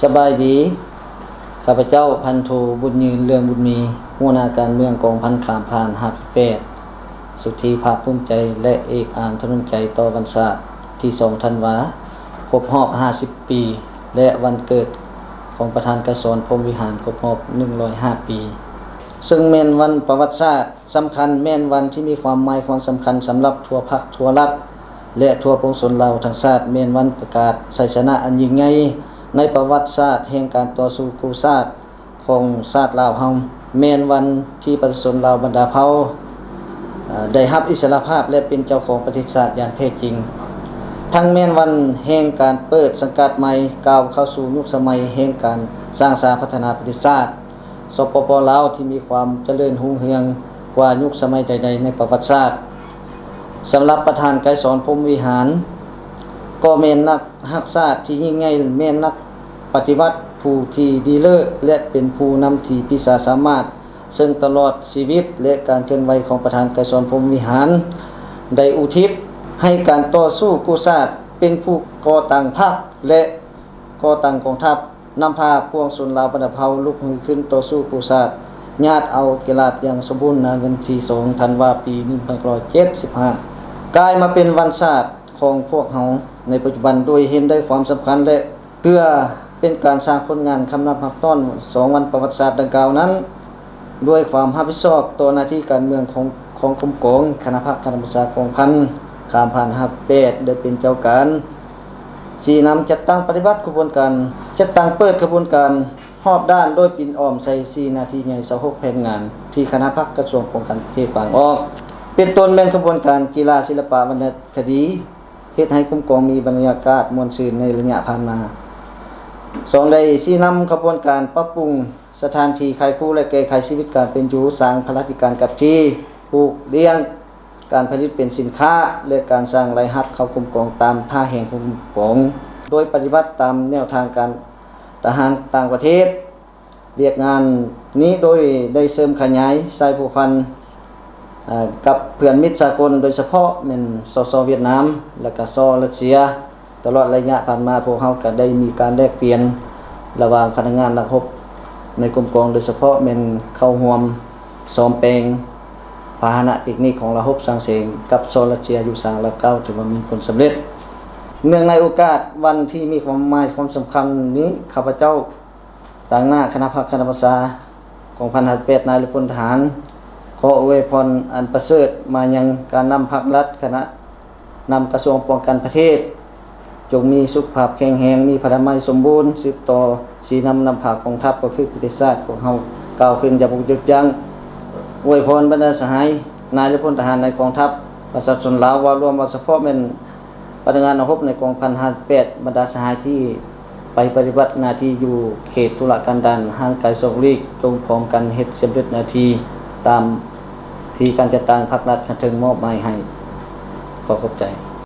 ສະບາຍດີ, ຂ້າພະເຈົ້າ ພັນໂທ ບຸນຍືນ ເລື່ອງບຸນມີ, ຫົວໜ້າການເມືອງກອງພັນຂ້າມຜ່ານຫ້າສິບແປດ ສຸດທີ່ພາກພູມໃຈ ແລະ ເອກອ້າງທະນົງໃຈຕໍ່ວັນຊາດທີສອງທັນວາ ຄົບຮອບຫ້າສິບປີ ແລະ ວັນເກີດຂອງປະທານໄກສອນ ພົມວິຫານ ຄົບຮອບໜຶ່ງຮ້ອຍຫ້າປີ, ເຊິ່ງແມ່ນວັນປະຫວັດສາດ ສຳຄັນ, ແມ່ນວັນທີ່ມີຄວາມໝາຍຄວາມສຳຄັນສຳລັບທົ່ວພັກ, ທົ່ວລັດ ແລະ ທົ່ວປວງຊົນລາວທັງຊາດ, ແມ່ນວັນປະກາດໄຊຊະນະອັນຍິ່ງໃຫຍ່ໃນປະຫວັດສາດແຫ່ງການຕໍ່ສູ້ກູ້ຊາດຂອງຊາດລາວເຮົາ, ແມ່ນວັນທີ່ປະຊາຊົນລາວບັນດາເຜົ່າ ເອີ່ ໄດ້ຮັບອິດສະຫຼະພາບ ແລະ ເປັນເຈົ້າຂອງປະເທດຊາດຢ່າງແທ້ຈິງ, ທັງແມ່ນວັນແຫ່ງການເປີດສັງກັດໃໝ່ ກ້າວເຂົ້າສູ່ຍຸກສະໄໝແຫ່ງການສ້າງສາພັດທະນາປະເທດຊາດ ສປປ ລາວ ທີ່ມີຄວາມຈະເລີນຮຸ່ງເຮືອງກວ່າຍຸກສະໄໝໃດໆໃນປະຫວັດສາດ. ສຳລັບປະທານໄກສອນ ພົມວິຫານ ກໍແມ່ນນັກຮັກຊາດທີ່ຍິ່ງໃຫຍ່, ແມ່ນນັກປະຕິວັດຜູ້ທີ່ດີເລີດ ແລະ ເປັນຜູ້ນຳທີ່ປີຊາສາມາດ, ເຊິ່ງຕະຫຼອດຊີວິດ ແລະ ການເຄື່ອນໄຫວຂອງປະທານໄກສອນ ພົມວິຫານ ໄດ້ອຸທິດໃຫ້ການຕໍ່ສູ້ກູ້ຊາດ, ເປັນຜູ້ກໍ່ຕັ້ງພັກ ແລະ ກໍ່ຕັ້ງກອງທັບ, ນຳພາປວງຊົນລາວບັນດາເຜົ່າລຸກຮືຂຶ້ນຕໍ່ສູ້ກູ້ຊາດ, ຍາດເອົາກິລາດຢ່າງສົມບູນໃນວັນທີສອງທັນວາ ປີໜຶ່ງພັນເກົ້າຮ້ອຍເຈັດສິບຫ້າ ກາຍມາເປັນວັນຊາດຂອງພວກເຮົາໃນປັດຈຸບັນ, ໂດຍເຫັນໄດ້ຄວາມສຳຄັນ ແລະ ເພື່ອເປັນການສ້າງຜົນງານຄຳນັບຮັກຕ້ອນສອງວັນປະຫວັດສາດດັ່ງກ່າວນັ້ນ, ດ້ວຍຄວາມຮັບຜິດຊອບຕໍ່ໜ້າທີ່ການເມືອງຂອງ ຂອງກົມກອງ, ຄະນະພັກ, ຄະນະບັນຊາກອງພັນ ຂ້າມຜ່ານຫ້າແປດ ໄດ້ເປັນເຈົ້າການ ຊີ້ນຳຈັດຕັ້ງປະຕິບັດຂະບວນການ, ຈັດຕັ້ງເປີດຂະບວນການຮອບດ້ານ ໂດຍປິ່ນອ້ອມໃສ່ສີ່ໜ້າທີ່ໃຫຍ່ ຊາວຫົກແຜນງານ ທີ່ຄະນະພັກກະຊວງປ້ອງກັນປະເທດວາງອອກ, ເປັນຕົ້ນແມ່ນຂະບວນການກິລາ, ສິລະປະ, ວັນນະຄະດີ, ເຮັດໃຫ້ກົມກອງມີບັນຍາກາດມ່ວນຊື່ນໃນໄລຍະຜ່ານມາ. ສອງ ໄດ້ຊີ້ນຳຂະບວນການປັບປຸງສະຖານທີ່ຂາຍຄູ່ ແລະ ແກ້ໄຂຊີວິດການເປັນຢູ່, ສ້າງພະລາທິການກັບທີ່, ປູກລ້ຽງ, ການຜະລິດເປັນສິນຄ້າ ແລະ ການສ້າງລາຍຮັບເຂົ້າກົມກອງຕາມທ່າແຮງຂອງກົມກອງ, ໂດຍປະຕິບັດຕາມແນວທາງການທະຫານຕ່າງປະເທດ. ວຽກງານນີ້ໂດຍໄດ້ເສີມຂະຫຍາຍສາຍພົວພັນ ເອີ່ ກັບເພື່ອນມິດສາກົນ, ໂດຍສະເພາະແມ່ນ ສສ ຫວຽດນາມ ແລະ ກະ ສ ຣັດເຊຍ. ຕະຫຼອດໄລຍະຜ່ານມາ, ພວກເຮົາກະໄດ້ມີການແລກປ່ຽນລະຫວ່າງພະນັກງານນັກຮົບໃນກົມກອງ, ໂດຍສະເພາະແມ່ນເຂົ້າຮ່ວມສ້ອມແປງພາຫະນະເຕັກນິກຂອງລະບົບສັງເສງກັບ ສ ຣັດເຊຍ ຢູ່ສາງລະເກົ້າ, ຖືວ່າມີຜົນສຳເລັດ. ເນື່ອງໃນໂອກາດວັນທີ່ມີຄວາມໝາຍຄວາມສຳຄັນນີ້, ຂ້າພະເຈົ້າ ຕາງໜ້າຄະນະພັກ, ຄະນະບັນຊາ ກອງພັນຫ້າແປດ ນາຍພົນທະຫານ ຂໍອວຍພອນອັນປະເສີດມາຍັງການນຳພັກລັດ, ຄະນະນຳກະຊວງປ້ອງກັນປະເທດ, ຈົ່ງມີສຸຂະພາບແຂງແຮງ, ມີພະລານາໄມສົມບູນ, ສືບຕໍ່ຊີ້ນຳນຳພາກອງທັບ ກໍຄືປະເທດຊາດພວກເຮົາ ກ້າວຂຶ້ນຢ່າບໍ່ຢຸດຢັ້ງ. ອວຍພອນບັນດາສະຫາຍນາຍ ແລະ ພົນທະຫານໃນກອງທັບ, ປະຊາຊົນລາວເວົ້າລວມ, ເວົ້າສະເພາະແມ່ນ ພະນັກງານນັກຮົບໃນກອງພັນຫ້າແປດ ບັນດາສະຫາຍທີ່ໄປປະຕິບັດໜ້າທີ່ຢູ່ເຂດທຸລະກັນດານຫ່າງໄກສອກຫຼີກ, ຈົ່ງພ້ອມກັນເຮັດສຳເລັດໜ້າທີ່ຕາມທີ່ການຈັດຕັ້ງພັກລັດຂັ້ນເທິງມອບໝາຍໃຫ້. ຂໍຂອບໃຈ.